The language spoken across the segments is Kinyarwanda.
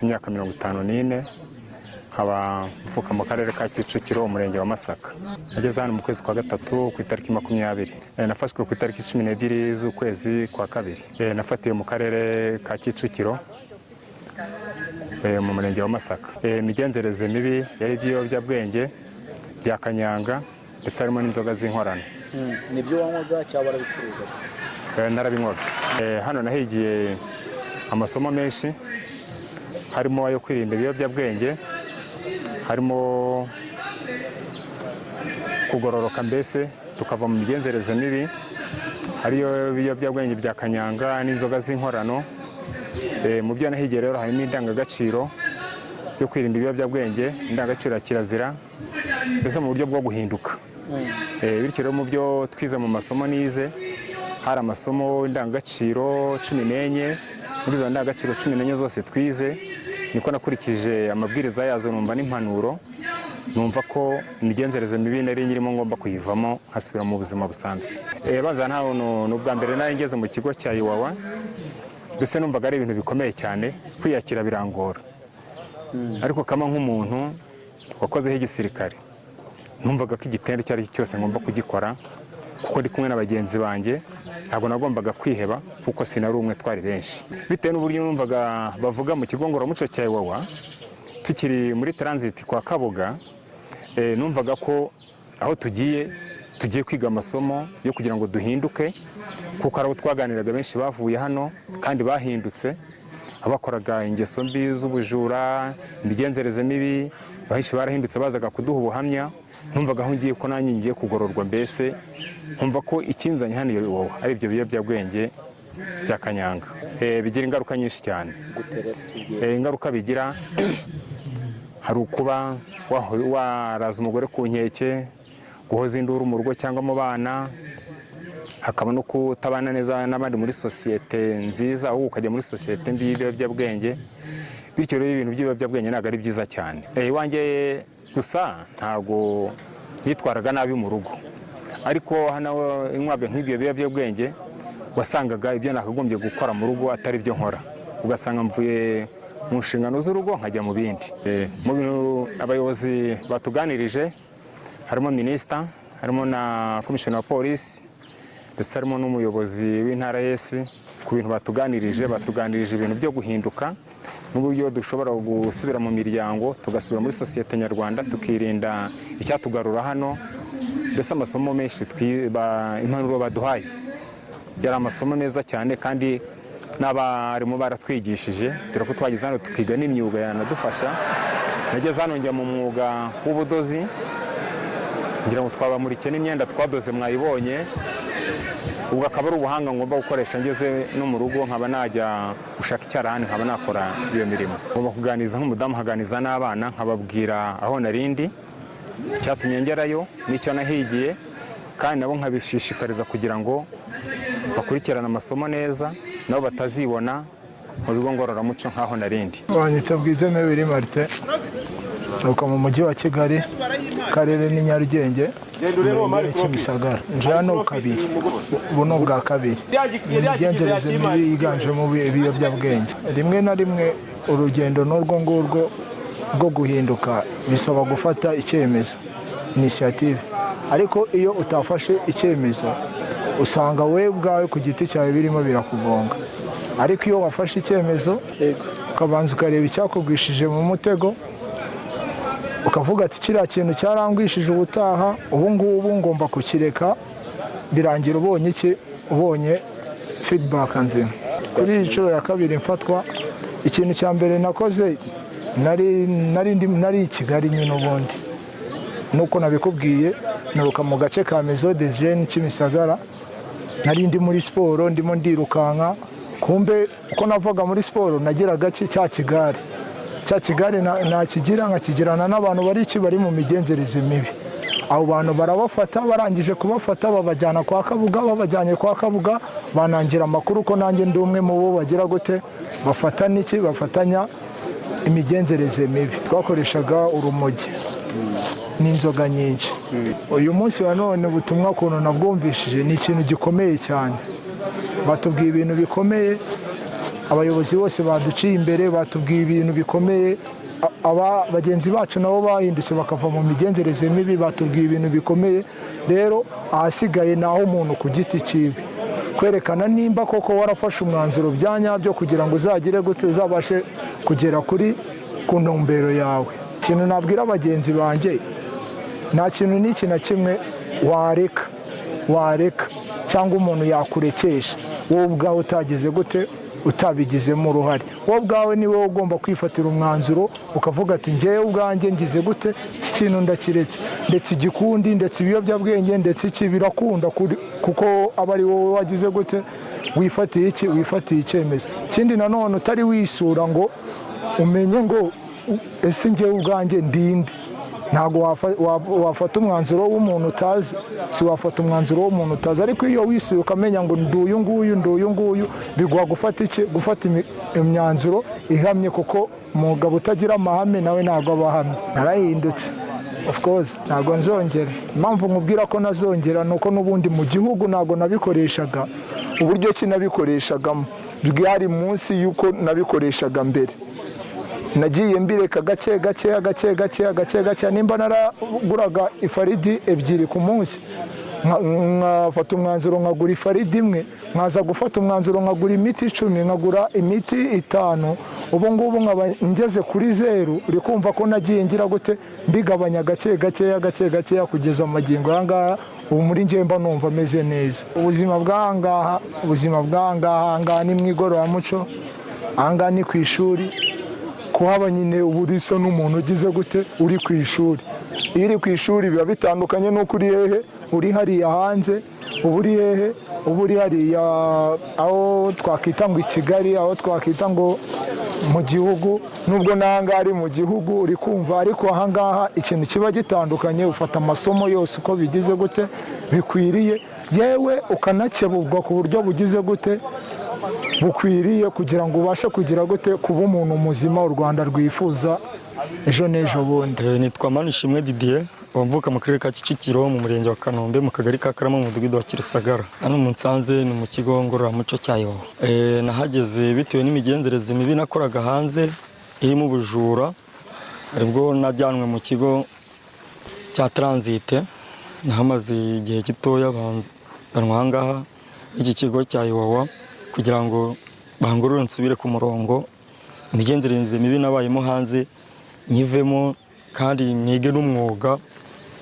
Mfite imyaka 54, nkaba mvuka mu Karere ka Kicukiro, Umurenge wa Masaka. Nageze hano mu kwezi kwa gatatu ku itariki 20. Nafashwe ku itariki 12 z'ukwezi kwa kabiri. Nafatiwe mu Karere ka Kicukiro, mu Murenge wa Masaka. Imigenzereze mibi yari ibiyobyabwenge bya kanyanga, ndetse harimo n'inzoga z'inkorano. Nibyo wanywaga cyangwa warabicuruzaga? Narabinywaga. Hano nahigiye amasomo menshi, harimo ayo kwirinda ibiyobyabwenge, harimo kugororoka, mbese tukava mu migenzereze mibi, ariyo ibiyobyabwenge bya kanyanga n'inzoga z'inkorano. Mu byo nahigiye rero harimo indangagaciro yo kwirinda ibiyobyabwenge, indangagaciro ya kirazira, mbese mu buryo bwo guhinduka. Bityo rero mu byo twize mu masomo nize, hari amasomo indangagaciro 14. Muri izo ndangagaciro 14 zose twize, niko nakurikije amabwiriza yazo, numva n'impanuro, numva ko imigenzereze mibi nari nyirimo ngomba kuyivamo, nkasubira mu buzima busanzwe. Baza ntaho ni ubwa mbere nari ngeze mu kigo cya Iwawa, mbese numvaga ari ibintu bikomeye cyane, kwiyakira birangora. Ariko kama nk'umuntu wakozeho igisirikare, numvaga ko igitendo icyo ari cyo cyose ngomba kugikora, kuko ndi kumwe na bagenzi banjye. Ntabwo nagombaga kwiheba, kuko sinari umwe, twari benshi. Bitewe n'uburyo numvaga bavuga mu kigo ngororamuco cya Iwawa, tukiri muri transit kwa Kabuga, numvaga ko aho tugiye, tugiye kwiga amasomo yo kugira ngo duhinduke, kuko hari abo twaganiraga benshi bavuye hano kandi bahindutse. Abakoraga ingeso mbi z'ubujura, imigenzereze mibi, benshi barahindutse, bazaga kuduha ubuhamya. Numvaga aho ngiye ko nanjye ngiye kugororwa, mbese nkumva ko ikinzanye hano iwawa ari ibyo biyobyabwenge bya kanyanga. Bigira ingaruka nyinshi cyane. Gute rero? Tubwire. Ingaruka bigira, hari ukuba waraza umugore ku nkeke, guhoza induru mu rugo cyangwa mu bana, hakaba no kutabana neza n'abandi muri sosiyete nziza, ahubwo ukajya muri sosiyete mbi y'ibiyobyabwenge. Bityo rero ibintu by'ibiyobyabwenge ntabwo ari byiza cyane. Iwanjye gusa ntabwo nitwaraga nabi mu rugo, ariko hano inywaga nk'ibyo biyobyabwenge, wasangaga ibyo nakagombye gukora mu rugo atari byo nkora, ugasanga mvuye mu nshingano z'urugo nkajya mu bindi. Mu bintu abayobozi batuganirije, harimo minisita, harimo na komishona wa polisi, ndetse harimo n'umuyobozi w'intara yesi, ku bintu batuganirije, batuganirije ibintu byo guhinduka n'uburyo dushobora gusubira mu miryango, tugasubira muri sosiyete nyarwanda, tukirinda icyatugarura hano. Mbese amasomo menshi, impanuro baduhaye yari amasomo meza cyane, kandi n'abarimu baratwigishije, dore ko twageze hano tukiga n'imyuga yanadufasha. Nageze hano njya mu mwuga w'ubudozi, ngira ngo twabamurikiye n'imyenda twadoze, mwayibonye. Ubwo akaba ari ubuhanga ngomba gukoresha ngeze no mu rugo, nkaba najya gushaka icyarahani, nkaba nakora iyo mirimo. Ngomba kuganiriza nk'umudamu, nkaganiriza n'abana, nkababwira aho narindi, icyatumye ngerayo n'icyo nahigiye, kandi nabo nkabishishikariza kugira ngo bakurikirane amasomo neza, nabo batazibona mu bigo ngororamuco nk'aho narindi. Banyita Bwiza Mibiri Martin, nturuka mu Mujyi wa Kigali, Karere ni Nyarugenge, Umurenge ni Kimisagara. Nje hano kabiri, ubu ni ubwa kabiri. Ni imigenzereze mibi yiganjemo ibiyobyabwenge. Rimwe na rimwe urugendo n'urwo ngurwo rwo guhinduka bisaba gufata icyemezo, initiative, ariko iyo utafashe icyemezo usanga wowe ubwawe ku giti cyawe birimo birakugonga. Ariko iyo wafashe icyemezo, ukabanza ukareba icyakugwishije mu mutego, ukavuga ati: "Kiriya kintu cyarangwishije, ubutaha ubu ngubu ngomba kukireka," birangira ubonye iki? Ubonye feedback nzima. Kuri iyi nshuro ya kabiri mfatwa, ikintu cya mbere nakoze, nari i Kigali nyine ubundi nuko nabikubwiye, nturuka mu gace ka Maison des Jeunes Kimisagara. Nari ndi muri siporo, ndimo ndirukanka, kumbe uko navaga muri siporo nagiraga cya kigare nakigira nkakigirana n'abantu bari iki, bari mu migenzereze mibi. Abo bantu barabafata, barangije kubafata babajyana kwa Kabuga. Babajyanye kwa Kabuga banangira amakuru ko nanjye ndi umwe mu bo bagira gute, bafatana iki, bafatanya imigenzereze mibi. Twakoreshaga urumogi n'inzoga nyinshi. Uyu munsi wa none ubutumwa ukuntu nabwumvishije ni ikintu gikomeye cyane. Batubwiye ibintu bikomeye. Abayobozi bose baduciye imbere, batubwiye ibintu bikomeye. Aba bagenzi bacu nabo bahindutse bakava mu migenzereze mibi, batubwiye ibintu bikomeye. Rero ahasigaye ni aho umuntu ku giti cyiwe kwerekana nimba koko warafashe umwanzuro bya nyabyo, kugira ngo uzagire gute, uzabashe kugera ku ntumbero yawe. Ikintu nabwira bagenzi banjye, nta kintu n'iki na kimwe wareka cyangwa umuntu yakurekesha wowe ubwawe utagize gute, utabigizemo uruhare. Wowe ubwawe ni wowe ugomba kwifatira umwanzuro, ukavuga ati: "Ngewe ubwanjye ngize gute, iki kintu ndakiretse, ndetse igikundi, ndetse ibiyobyabwenge, ndetse iki birakunda kuko aba ari wowe wagize gute, wifatiye iki, wifatiye icyemezo. Ikindi nanone, utari wisura ngo umenye ngo ese ngewe ubwanjye ndinde, ntabwo wafata umwanzuro w'umuntu utazi. Si wafata umwanzuro w'umuntu utazi, ariko iyo wisuye ukamenya ngo ndi uyu nguyu, ndi uyu nguyu, biguha gufata iki, gufata imyanzuro ihamye, kuko umugabo utagira amahame nawe ntabwo aba ahamye. Narahindutse, of course, ntabwo nzongera. Impamvu nkubwira ko nazongera ni uko n'ubundi mu gihugu ntabwo nabikoreshaga. Uburyo ki nabikoreshagamo bwari munsi y'uko nabikoreshaga mbere. Nagiye mbireka gake gake, gake gake, gake gake. Nimba naraguraga ifaridi 2 ku munsi, nkafata umwanzuro nkagura ifaridi 1, nkaza gufata umwanzuro nkagura imiti 10, nkagura imiti 5, ubu ngubu nkaba ngeze kuri 0. Uri kumva ko nagiye ngira gute, mbigabanya gake gakeya, gake gakeya, kugeza amagingo aya ngaya. Ubu muri njye mba numva ameze neza. Ubuzima bw'aha ngaha, ubuzima bw'aha ngaha, aha ngaha ni mu igororamuco, aha ngaha ni ku ishuri. Kuhaba nyine uba urisa n'umuntu ugize gute, uri ku ishuri. Iyo uri ku ishuri biba bitandukanye n'uko uri hehe, uri hariya hanze. Uba uri hehe? Uba uri hariya aho twakwita ngo i Kigali, aho twakwita ngo mu gihugu, nubwo n'ahangaha ari mu gihugu, uri kumva. Ariko ahangaha ikintu kiba gitandukanye, ufata amasomo yose uko bigize gute, bikwiriye, yewe ukanakeburwa ku buryo bugize gute, bukwiriye, kugira ngo ubashe kugira gute, kuba umuntu muzima u Rwanda rwifuza ejo n'ejo bundi. Nitwa Manishimwe Didier, mvuka mu karere ka Kicukiro, mu murenge wa Kanombe, mu kagari ka Karama, mu mudugudu wa Kirisagara. Hano mu Nsanze ni mu kigo ngororamuco cya Iwawa. Nahageze bitewe n'imigenzereze mibi nakoraga hanze irimo ubujura, aribwo najyanwe mu kigo cya transit. Nahamaze igihe gitoya, banzanwa aha ngaha iki kigo cya Iwawa kugira ngo bangorore nsubire ku murongo, imigenzereze mibi nabayemo hanze nyivemo, kandi nige n'umwuga,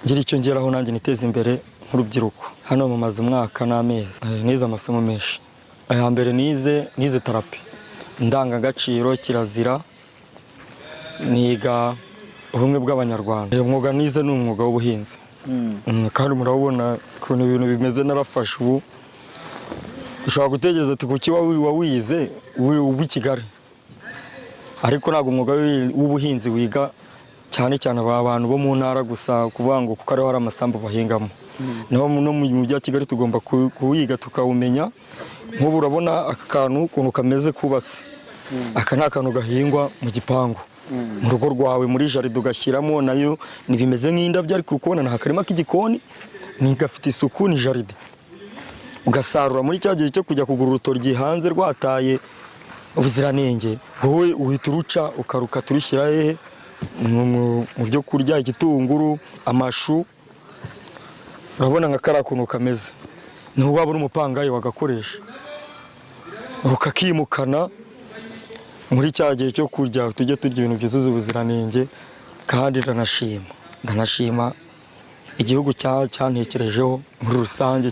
ngira icyo ngeraho nanjye niteze imbere nk'urubyiruko. Hano mumaze umwaka n'amezi. Nize amasomo menshi. Aya mbere nize thérapie, indangagaciro, kirazira, niga ubumwe bw'Abanyarwanda. Umwuga nize ni umwuga w'ubuhinzi. Kandi murabona ukuntu ibintu bimeze, narafashe. Ubu ushobora gutekereza ati: "Kuki wawize uba i Kigali?" Ariko ntabwo umwuga w'ubuhinzi wiga cyane cyane aba bantu bo mu ntara gusa, kuvuga ngo kuko ariho hari amasambu bahingamo. Naho no mu mujyi wa Kigali tugomba kuwiga tukawumenya. Nk'ubu urabona aka kantu ukuntu kameze kubatse. Aka ni akantu gahingwa mu gipangu, mu rugo rwawe, muri jardin ugashyiramo. Nayo ntibimeze nk'indabyo, ariko uri kubona ni akarima k'igikoni, ni gafite isuku, ni jardin. Ugasarura muri cya gihe cyo kujya kugura urutoryi hanze rwataye ubuziranenge, wowe uhita uruca ukarukata, urushyira hehe? Mu byo kurya, igitunguru, amashu. Urabona nka kariya kuntu kameze, niho waba uri umupangayi wagakoresha, ukakimukana muri cya gihe cyo kurya. Tujye turya ibintu byuzuza ubuziranenge. Kandi ndanashima igihugu cyantekerejeho muri rusange,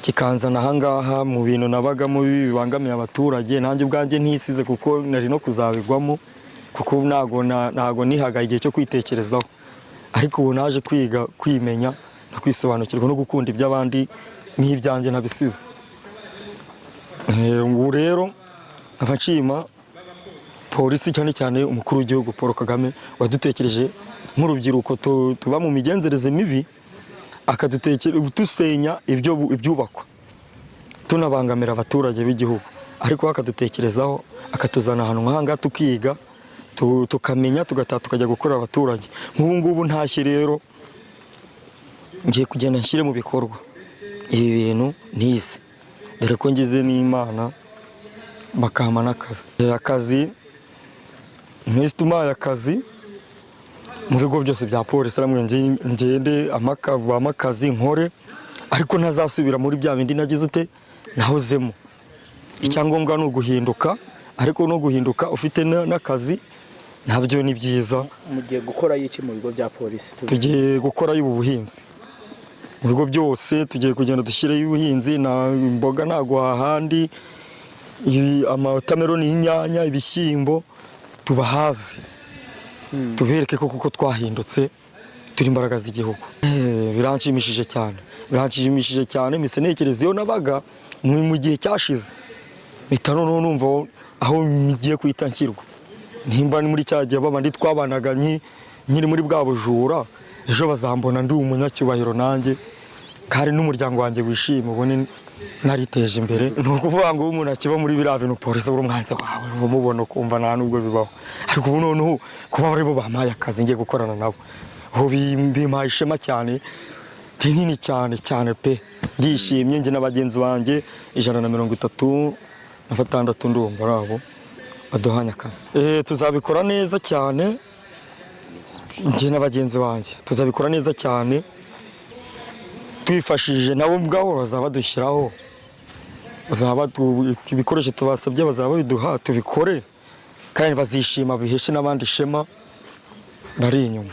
kikanzana ahangaha mu bintu nabagamo bibi bibangamiye abaturage. Nanjye ubwanjye ntisize, kuko nari no kuzabigwamo, kuko ntago nihaga igihe cyo kwitekerezaho. Ariko ubu naje kwiga kwimenya no kwisobanukirwa no gukunda iby'abandi n'ibyanjye ntabisize. Ubu rero nkaba nshima polisi, cyane cyane umukuru w'igihugu Paul Kagame, wadutekereje nk'urubyiruko tuba mu migenzereze mibi, akadutekera dusenya ibyo ibyubakwa, tunabangamira abaturage b'igihugu, ariko we akadutekerezaho, akatuzana ahantu nk'aha ngaha tukiga, tukamenya, tugataha tukajya gukorera abaturage. Nk'ubu ngubu ntashye rero, ngiye kugenda nshyire mu bikorwa ibi bintu nize, dore ko ngize n'Imana. Bakampa n'akazi. Akazi minisitiri umpaye akazi mu bigo byose bya polisi, aramwe ngende bampe akazi nkore, ariko ntazasubira muri bya bindi nagize ute nahozemo. Icyangombwa ni uguhinduka, ariko no guhinduka ufite n'akazi nabyo ni byiza. Mugiye gukora iki mu bigo bya polisi? Tugiye gukora ubu buhinzi mu bigo byose, tugiye kugenda dushyireyo ubuhinzi na imboga, ntago hahandi amawotameloni, inyanya, ibishyimbo, tubahaze, tubereke ko kuko twahindutse, turi imbaraga z'igihugu. Biranshimishije cyane, biranshimishije cyane. Mpise ntekereza iyo nabaga mu gihe cyashize, mpita noneho numva aho ngiye guhita nshyirwa, nimba ni muri cya gihe babandi twabanaga nkiri muri bwa bujura, ejo bazambona ndi umunyacyubahiro nanjye, kandi n'umuryango wanjye wishime, ubone nariteje imbere. Ni ukuvuga ngo iyo umuntu akiba muri biriya bintu, polisi buri umwanzi wawe, umubona ukumva nta nubwo bibaho. Ariko ubu noneho kuba bari bo bampaye akazi ngiye gukorana nabo, ubu bimpaye ishema cyane rinini cyane cyane pe. Ndishimye njye na bagenzi banjye 136, ndumva ari abo baduhanye akazi. Tuzabikora neza cyane, njye na bagenzi banjye tuzabikora neza cyane, twifashishije nabo ubwabo bazaba badushyiraho, bazaba ibikoresho tubasabye bazaba babiduha, tubikore kandi bazishima, biheshe n'abandi ishema bari inyuma.